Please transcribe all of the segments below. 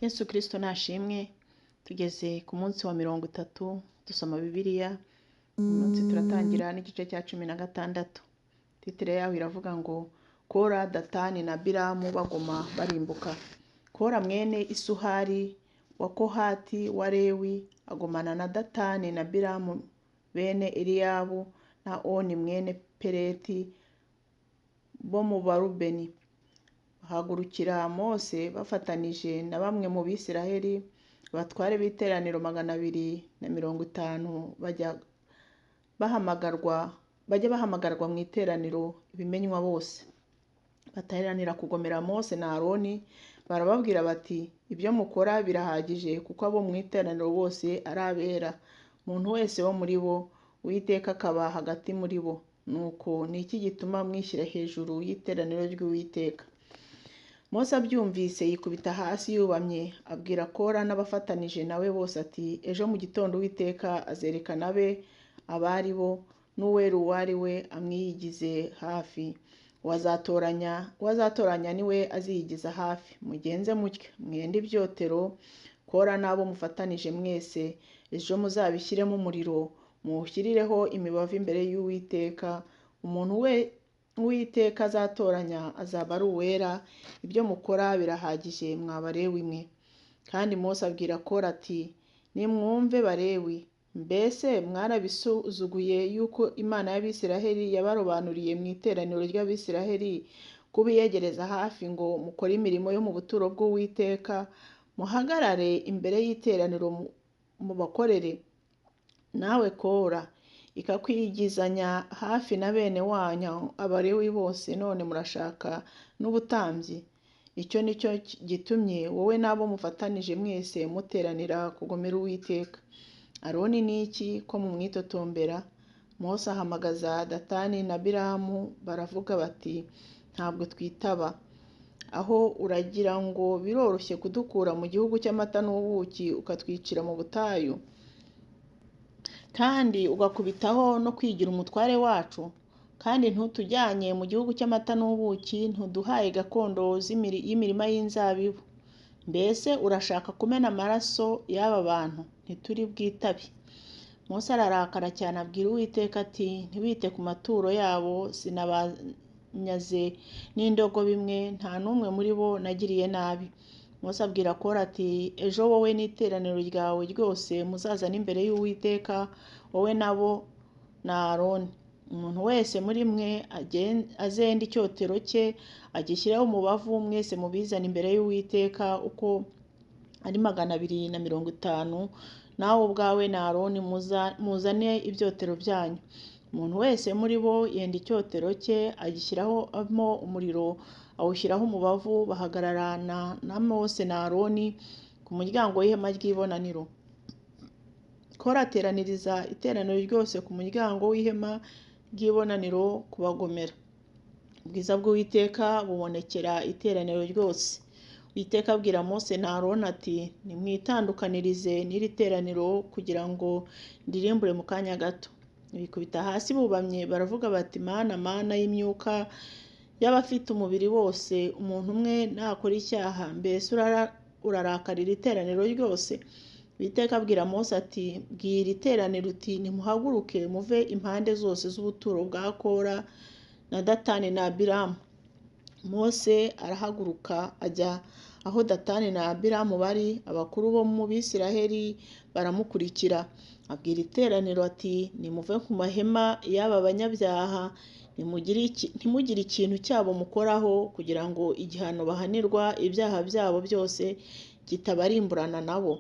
Yesu Kristo nashimwe, tugeze ku munsi wa 30 dusoma Bibiliya. Uyu munsi turatangira n'igice cya 16. Titire yaho iravuga ngo Kora, Datani na Biramu bagoma barimbuka. Kora mwene Isuhari wa Kohati wa Lewi agomana na Datani na Biramu bene Eliyabu na Oni mwene Peleti bo mu Barubeni. Bahagurukira Mose bafatanije na bamwe mu Bisiraheli, abatware b'iteraniro 250 bajya bahamagarwa mu iteraniro ibimenywa bose. Bateranira kugomera Mose na Aroni, barababwira bati ibyo mukora birahagije, kuko abo mu iteraniro bose ari abera, umuntu wese wo muri bo, Uwiteka akaba hagati muri bo. Nuko ni iki gituma mwishyira hejuru y'iteraniro ry'Uwiteka? Mose abyumvise yikubita hasi yubamye, abwira Kora n'abafatanije nawe bose ati ejo mu gitondo Uwiteka azerekana abe abari bo, n'uwera uwo ari we amwiyigize hafi. Uwazatoranya ni we aziyigiza hafi. Mugenze mutyo, mwende ibyotero, Kora n'abo mufatanije mwese, ejo muzabishyiremo umuriro, muwushyirireho imibavu imbere y'Uwiteka. Umuntu we Uwiteka azatoranya azaba ari uwera, ibyo mukora birahagije mwa Balewi mwe. Kandi Mose abwira Kora ati nimwumve Balewi, mbese mwarabisuzuguye yuko Imana y'Abisiraheli yabarobanuriye mu iteraniro ry'Abisiraheli kubiyegereza hafi ngo mukore imirimo yo mu buturo bw'Uwiteka, muhagarare imbere y'iteraniro mubakorere? Nawe Kora, ikakwigizanya hafi na bene wanyu Abalewi bose, none murashaka n'ubutambyi? Icyo ni cyo gitumye wowe n'abo mufatanije mwese muteranira kugomera Uwiteka. Aroni ni iki ko mumwitotombera? Mose ahamagaza Datani na Biramu, baravuga bati ntabwo twitaba. Aho uragira ngo biroroshye kudukura mu gihugu cy'amata n'ubuki ukatwicira mu butayu, kandi ugakubitaho no kwigira umutware wacu? Kandi ntutujyanye mu gihugu cy'amata n'ubuki, ntuduhaye gakondo y'imirima y'inzabibu. Mbese urashaka kumena amaraso y'aba bantu? Ntituri bwitabe. Mose ararakara cyane, abwira Uwiteka ati ntiwite ku maturo yabo, sinabanyaze n'indogobe imwe, nta n'umwe muri bo nagiriye nabi. Mose abwira Kora ati ejo wowe n'iteraniro ryawe ryose muzazane imbere y'Uwiteka, wowe nabo na Aroni. Umuntu wese muri mwe azende icyotero cye agishyireho umubavu, mwese mubizane imbere y'Uwiteka uko ari 250, nawe ubwawe na Aroni muzane ibyotero byanyu. Umuntu wese muri bo yenda icyotero cye agishyiramo umuriro, awushyiraho umubavu, bahagararana na Mose na Aroni ku muryango w'ihema ry'ibonaniro. Kora ateraniriza iteraniro ryose ku muryango w'ihema ry'ibonaniro kubagomera. Ubwiza bw'Uwiteka bubonekera iteraniro ryose. Uwiteka abwira Mose na Aroni ati nimwitandukanirize n'iri teraniro kugira ngo ndirimbure mu kanya gato. Bikubita hasi bubamye, baravuga bati Mana, Mana y'imyuka y'abafite umubiri wose, umuntu umwe nakora icyaha, mbese urarakarira iteraniro ryose? Uwiteka abwira Mose ati bwira iteraniro uti nimuhaguruke muve impande zose z'ubuturo bwa Kora na Datani na Abiramu. Mose arahaguruka ajya aho Datani na Abiramu bari, abakuru bo mu Bisiraheli baramukurikira. Abwira iteraniro ati nimuve ku mahema y'aba banyabyaha, ntimugire ikintu cyabo mukoraho, kugira ngo igihano bahanirwa ibyaha byabo byose kitabarimburana nabo.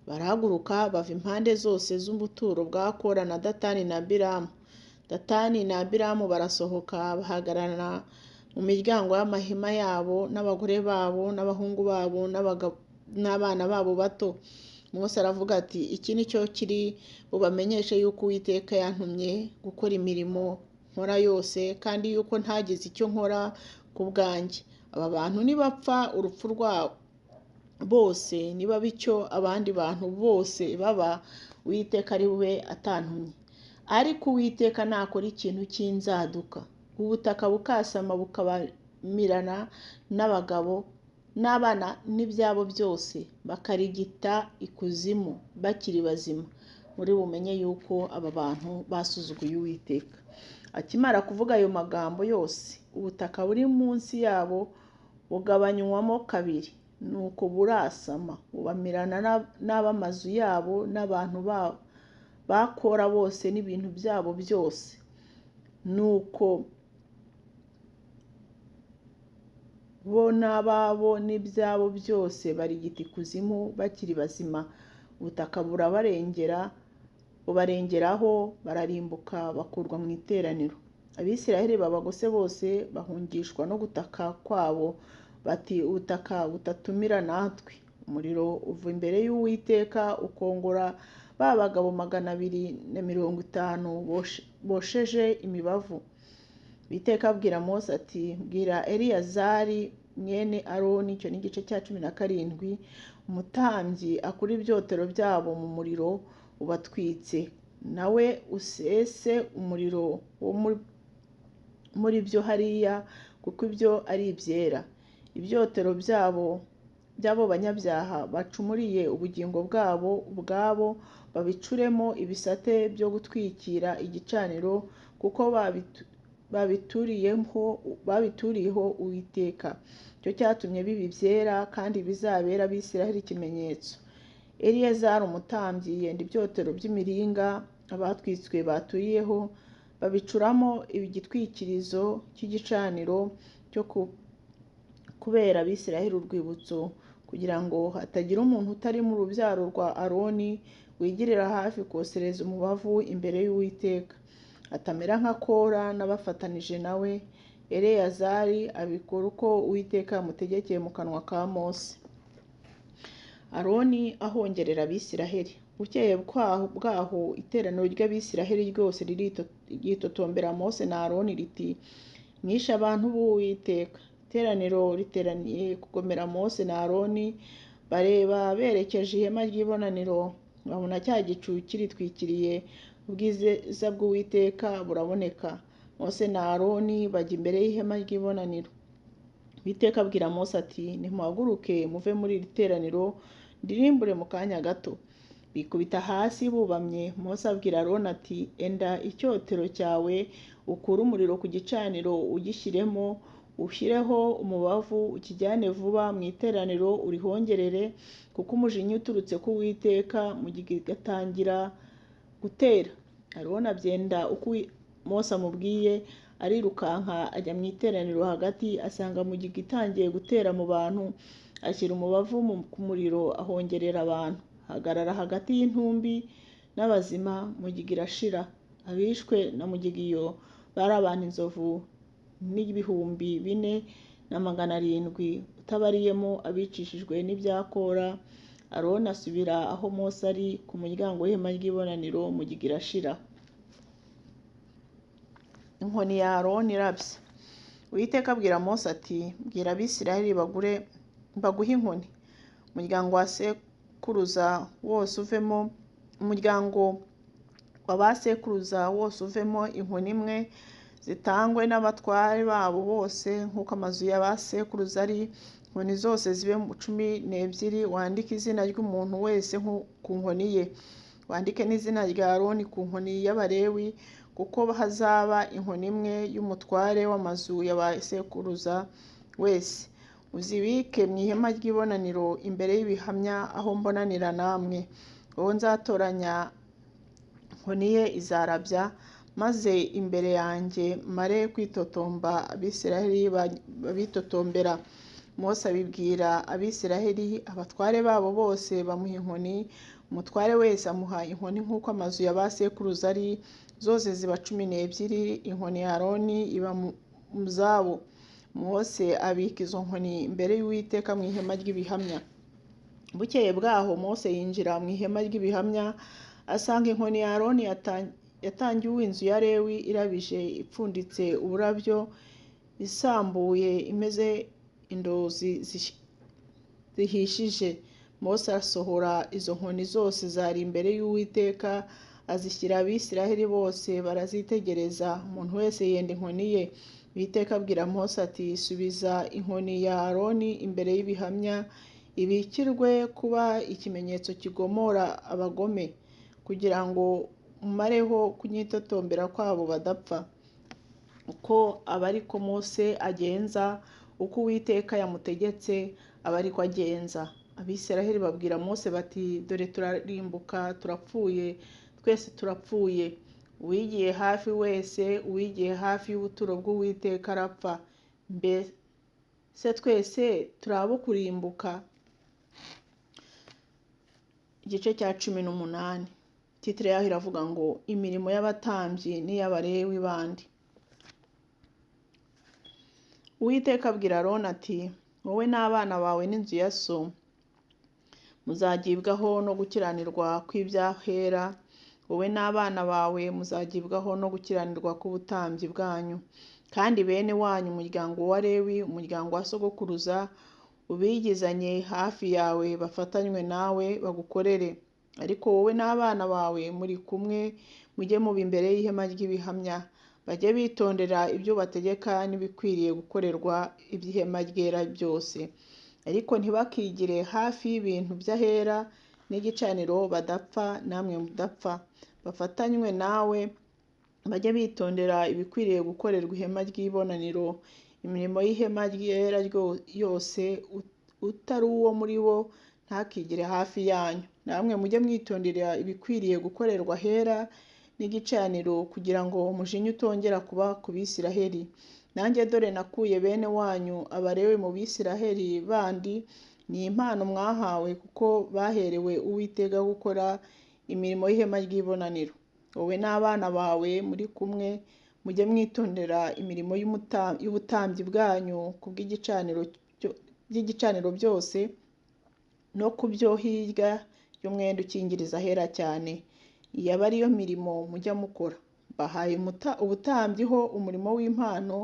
Barahaguruka bava impande zose z'ubuturo bwa Kora na Datani na Abiramu. Datani na Abiramu barasohoka bahagararana mu miryango y'amahema yabo n'abagore babo n'abahungu babo n'abana babo bato. Mose aravuga ati iki ni cyo kiri bubamenyeshe yuko Uwiteka yantumye gukora imirimo nkora yose, kandi yuko ntagize icyo nkora ku bwanjye. Aba bantu nibapfa urupfu rwabo bose, niba bityo abandi bantu bose baba, Uwiteka ari we atantumye. Ariko Uwiteka nakora ikintu cy'inzaduka, ubutaka bukasama bukabamirana n'abagabo n'abana n'ibyabo byose, bakarigita ikuzimu bakiri bazima, muri bumenye yuko aba bantu basuzuguye Uwiteka. Akimara kuvuga ayo magambo yose, ubutaka buri munsi yabo bugabanywamo kabiri, nuko burasama bubamirana n'ab'amazu yabo n'abantu bakora bose n'ibintu byabo byose. Nuko bo n'ababo n'ibyabo byose barigita ikuzimu bakiri bazima, ubutaka bubarengeraho, bararimbuka bakurwa mu iteraniro. Abisirayeli babagose bose bahungishwa no gutaka kwabo bati ubutaka butatumira natwe. Umuriro uva imbere y'Uwiteka ukongora ba bagabo 250 bosheje imibavu. Uwiteka abwira Mose ati bwira Eleyazari mwene Aroni, icyo ni igice cya 17, umutambyi akure ibyotero byabo mu muriro ubatwitse, nawe usese umuriro wo muri byo hariya, kuko ibyo ari ibyera. Ibyotero byabo by'abo banyabyaha bacumuriye ubugingo bwabo ubwabo, babicuremo ibisate byo gutwikira igicaniro, kuko babituriyeho Uwiteka. Icyo cyatumye biba ibyera, kandi bizabera Abisirayeli ikimenyetso. Eleyazari umutambyi yenda ibyotero by'imiringa abatwitswe baturiyeho, babicuramo igitwikirizo cy'igicaniro cyo kubera Abisirayeli urwibutso, kugira ngo hatagira umuntu utari mu rubyaro rwa Aroni wigirira hafi kosereza umubavu imbere y'Uwiteka, atamera nka Kora n'abafatanije nawe. Eleyazari abikora uko Uwiteka yamutegekeye mu kanwa ka Mose. Aroni ahongerera Abisirayeli. Bukeye bwaho iteraniro ry'Abisirayeli ryose ryitotombera Mose na Aroni riti mwishe abantu b'Uwiteka. Iteraniro riteraniye kugomera Mose na Aroni, bareba berekeje ihema ry'ibonaniro, babona cya gicu kiritwikiriye, ubwiza bw'Uwiteka buraboneka. Mose na Aroni bajya imbere y'ihema ry'ibonaniro. Uwiteka abwira Mose ati nimuhaguruke muve muri iri teraniro, ndirimbure mu kanya gato. Bikubita hasi bubamye. Mose abwira Aroni ati enda icyotero cyawe, ukure umuriro ku gicaniro ugishyiremo, ushyireho umubavu, ukijyane vuba mu iteraniro urihongerere, kuko umujinya uturutse ku Uwiteka mugigatangira gutera. Aroni abyenda uko Mose amubwiye, arirukanka ajya mu iteraniro hagati, asanga mugiga itangiye gutera mu bantu, ashyira umubavu ku muriro ahongerera abantu. Ahagarara hagati y'intumbi n'abazima, mugiga irashira. Abishwe na mugiga iyo bari abantu inzovu n'4,700, utabariyemo abicishijwe n'ibya Kora. Aroni asubira aho Mose ari ku muryango w'ihema ry'ibonaniro, mugiga irashira. Inkoni ya Aroni irabya. Uwiteka abwira Mose ati bwira Abisirayeli baguhe inkoni, umuryango wa sekuruza wose uvemo, umuryango wa ba sekuruza wose uvemo inkoni imwe, zitangwe n'abatware babo bose nk'uko amazu ya ba sekuruza ari. Inkoni zose zibe 12, wandike izina ry'umuntu wese ku nkoni ye, wandike n'izina rya Aroni ku nkoni y'Abalewi, kuko hazaba inkoni imwe y'umutware w'amazu ya ba sekuruza wese. Uzibike mu ihema ry'ibonaniro imbere y'ibihamya aho mbonanira namwe. Uwo nzatoranya inkoni ye izarabya, maze imbere yanjye mare kwitotomba Abisirayeli babitotombera. Mose abibwira Abisirayeli, abatware babo bose bamuha inkoni, umutware wese amuha inkoni nk'uko amazu ya ba sekuruza ari, zose ziba 12. Inkoni ya Aroni iba mu zabo. Mose abika izo nkoni imbere y'Uwiteka mu ihema ry'ibihamya. Bukeye bwaho Mose yinjira mu ihema ry'ibihamya, asanga inkoni ya Aroni yatangiwe inzu ya Lewi irabije, ipfunditse uburabyo, isambuye, imeze indozi zihishije. Mose asohora izo nkoni zose zari imbere y'Uwiteka, azishyira Abisirayeli bose barazitegereza, umuntu wese yenda inkoni ye. Uwiteka abwira Mose ati subiza inkoni ya Aroni imbere y'ibihamya, ibikirwe kuba ikimenyetso kigomora abagome, kugira ngo umareho kunyitotombera kwabo badapfa. Uko aba ari ko Mose agenza, uko Uwiteka yamutegetse aba ari ko agenza. Abisiraheli babwira Mose bati dore turarimbuka, turapfuye, twese turapfuye. Uwigiye hafi wese, uwigiye hafi y'ubuturo bw'Uwiteka arapfa. Mbese twese turi abo kurimbuka? Igice cya 18. Titire yaho iravuga ngo imirimo y'abatambyi n'iy'abalewi bandi. Uwiteka abwira Aroni ati wowe n'abana bawe n'inzu ya so muzagibwaho no gukiranirwa kw'ibyahera, wowe n'abana bawe muzagibwaho no gukiranirwa k'ubutambyi bwanyu. Kandi bene wanyu, umuryango wa Lewi, umuryango wa sogokuruza, ubigizanye hafi yawe bafatanywe nawe bagukorere. Ariko wowe n'abana bawe muri kumwe mujye muba imbere y'ihema ry'ibihamya, bajye bitondera ibyo bategeka n'ibikwiriye gukorerwa iby'ihema ryera byose. Ariko ntibakigire hafi y'ibintu by'ahera n'igicaniro badapfa, namwe mudapfa. Bafatanywe nawe bajye bitondera ibikwiriye gukorerwa ihema ry'ibonaniro, imirimo y'ihema ryera yose, utari uwo muri bo ntakigire hafi yanyu. Namwe mujye mwitondera ibikwiriye gukorerwa ahera n'igicaniro, kugira ngo umujinya utongera kuba ku Bisiraheli. Nanjye dore nakuye bene wanyu Abalewi mu Bisiraheli bandi, ni impano mwahawe kuko baherewe Uwiteka gukora imirimo y'ihema ry'ibonaniro. Wowe n'abana bawe muri kumwe mujye mwitondera imirimo y'ubutambyi bwanyu ku bw'igicaniro byose no ku byo hirya y'umwenda ukingiriza ahera cyane. Iyi aba ariyo mirimo mujya mukora. Bahaye ubutambyi ho umurimo w'impano,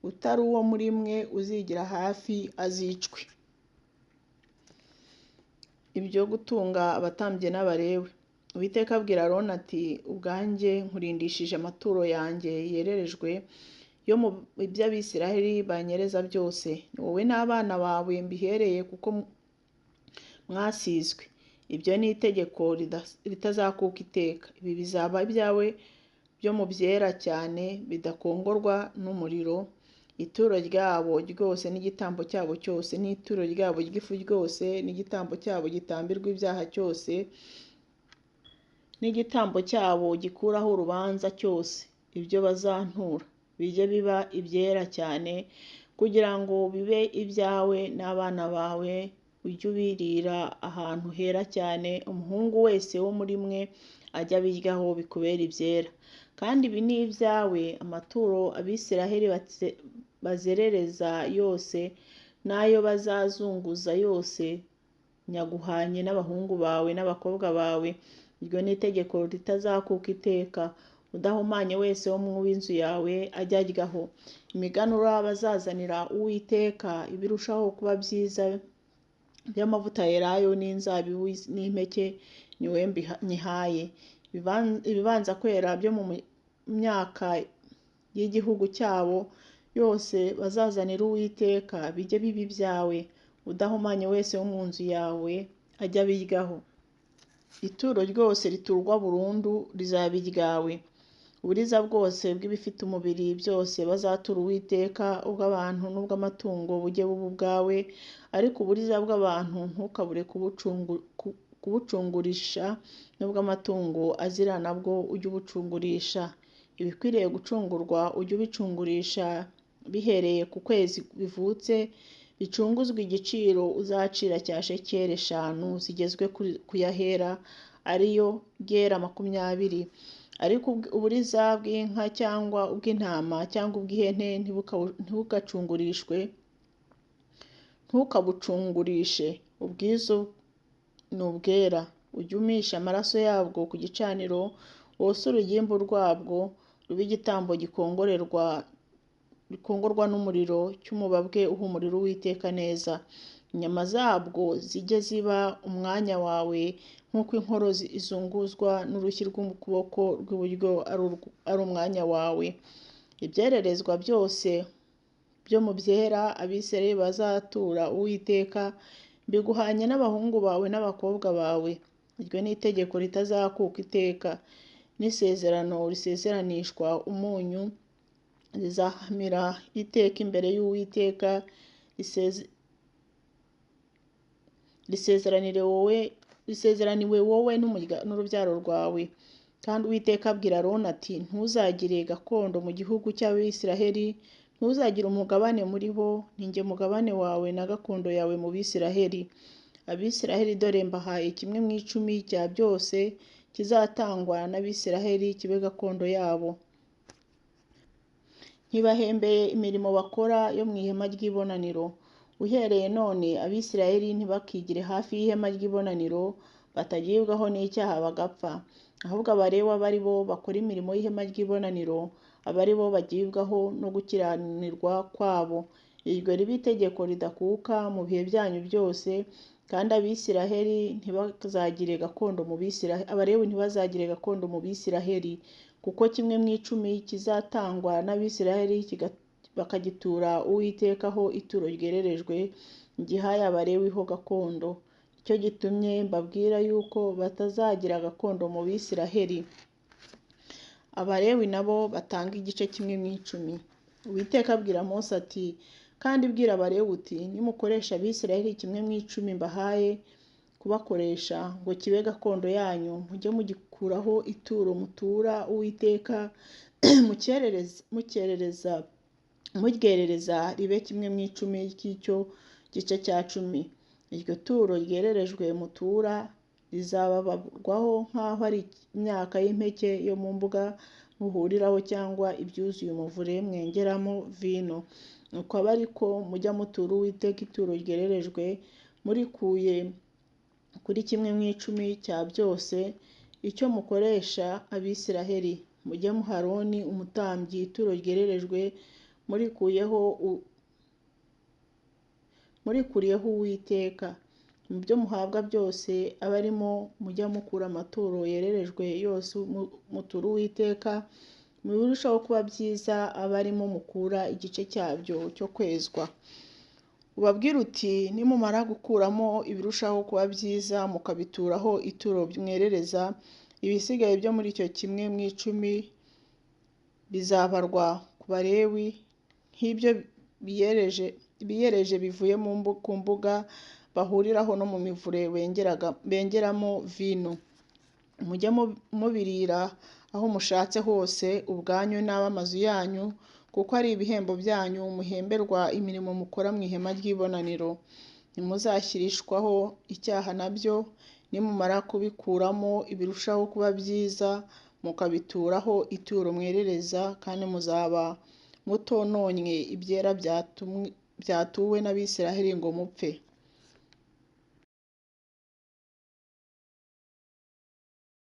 utari uwo muri mwe uzigira hafi azicwe. Ibyo gutunga abatambyi n'Abalewi. Uwiteka abwira Aroni ati ubwanjye nkurindishije amaturo yanjye yererejwe yo mu by'Abisiraheli banyereza byose. Ni wowe n'abana bawe mbihereye kuko mwasizwe. Ibyo ni itegeko ritazakuka iteka. Ibi bizaba ibyawe byo mu byera cyane bidakongorwa n'umuriro, ituro ryabo ryose n'igitambo cyabo cyose, n'ituro ryabo ry'ifu ryose, n'igitambo cyabo gitambirwa ibyaha cyose, n'igitambo cyabo gikuraho urubanza cyose. Ibyo bazantura bijye biba ibyera cyane, kugira ngo bibe ibyawe n'abana bawe, ujye ubirira ahantu hera cyane, umuhungu wese wo muri mwe ajye abiryaho bikubera ibyera. Kandi ibi ni ibyawe, amaturo Abisiraheli bazerereza yose, n'ayo bazazunguza yose, nyaguhanye n'abahungu bawe n'abakobwa bawe. Iryo ni itegeko ritazakuka iteka. Udahumanye wese wo mu w'inzu yawe ajye aryaho. Imiganura bazazanira Uwiteka ibirushaho kuba byiza by'amavuta yelayo n'inzabibu n'impeke, ni we nyihaye. Ibibanza kwera byo mu myaka y'igihugu cyabo yose bazazanira Uwiteka bijye biba ibyawe. Udahumanye wese wo mu nzu yawe ajye abiryaho. Ituro ryose riturwa burundu rizaba iryawe. Uburiza bwose bw'ibifite umubiri byose bazatura Uwiteka, ubw'abantu n'ubw'amatungo bujye buba ubwawe, ariko uburiza bw'abantu ntukabure kubucungurisha, n'ubw'amatungo azira nabwo ujye ubucungurisha. Ibikwiriye gucungurwa ujye ubicungurisha bihereye ku kwezi bivutse, bicunguzwe igiciro uzacira cya shekeli 5 zigezwe kuyahera, ariyo gera 20. Ariko uburiza bw'inka cyangwa ubw'intama cyangwa ubw'ihene ntibugacungurishwe, ntukabucungurishe. Ubwizo ni ubwera. Ujye umisha amaraso yabwo ku gicaniro, wose urugimbu rwabwo rube igitambo gikongorwa n'umuriro cy'umubabwe uhumurira Uwiteka neza. Inyama zabwo zijye ziba umwanya wawe, nk'uko inkoro izunguzwa n'urushyi rw'ukuboko rw'iburyo ari umwanya wawe. Ibyererezwa byose byo mu byera Abisirayeli bazatura Uwiteka, mbiguhanye n'abahungu bawe n'abakobwa bawe. Iryo ni itegeko ritazakuka iteka, n'isezerano risezeranishwa umunyu, rizahamira iteka imbere y'Uwiteka, risezeraniwe wowe n'urubyaro rwawe. Kandi Uwiteka abwira Aroni ati, ntuzagire gakondo mu gihugu cy'Abisiraheli, ntuzagire umugabane muri bo, ni jye mugabane wawe na gakondo yawe mu Bisiraheli. Abisiraheli dore mbahaye kimwe mu icumi cya byose kizatangwa n'Abisiraheli kibe gakondo yabo. Ntibahembeye imirimo bakora yo mu ihema ry'ibonaniro. Uhereye none Abisirayeli ntibakigire hafi y'ihema ry'ibonaniro, batagibwaho n'icyaha bagapfa. Ahubwo Abalewi abe ari bo bakora imirimo y'ihema ry'ibonaniro, abe ari bo bagibwaho no gukiranirwa kwabo. Iryo ribe itegeko ridakuka mu bihe byanyu byose, kandi Abisiraheli ntibazagire gakondo mu Bisiraheli, Abalewi ntibazagire gakondo mu Bisiraheli, kuko kimwe mu icumi kizatangwa n'Abisiraheli bakagitura Uwiteka ho ituro ryererejwe, ngihaye Abalewi ho gakondo. Nicyo gitumye mbabwira yuko batazagira gakondo mu Bisiraheli. Abalewi nabo batanga igice kimwe mu icumi. Uwiteka abwira Mose ati, kandi bwira Abalewi uti, nimukoresha Abisiraheli kimwe mu icumi mbahaye kubakoresha ngo kibe gakondo yanyu, mujye mugikuraho ituro mutura Uwiteka, muryerereza ribe kimwe mu icumi cy'icyo gice cya cumi. Iryo turo ryererejwe mutura rizababarwaho nk'aho ari imyaka y'impeke yo mu mbuga muhuriraho cyangwa ibyuzuye umuvure mwengeramo vino. Nuko abe ariko mujya mutura Uwiteka ituro ryererejwe murikuye kuri kimwe mu icumi cya byose icyo mukoresha Abisiraheli. Mujye muha Aroni umutambyi ituro ryererejwe murikuriyeho Uwiteka. Mu byo muhabwa byose abe arimo mujya mukura amaturo yererejwe yose mutura Uwiteka, mu birushaho kuba byiza abe arimo mukura igice cyabyo cyo kwezwa. Ubabwire uti, nimumara gukuramo ibirushaho kuba byiza mukabituraho ituro mwerereza, ibisigaye byo muri icyo kimwe mu icumi bizabarwa ku Balewi nk'ibyo biyereje bivuye ku mbuga bahuriraho no mu mivure bengeramo vino. Mujye mubirira aho mushatse hose, ubwanyu n'ab'amazu yanyu, kuko ari ibihembo byanyu muhemberwa imirimo mukora mu ihema ry'ibonaniro. Ntimuzashyirishwaho icyaha nabyo, nimumara kubikuramo ibirushaho kuba byiza mukabituraho ituro mwerereza, kandi muzaba mutononnye ibyera byatuwe n'Abisiraheli ngo mupfe.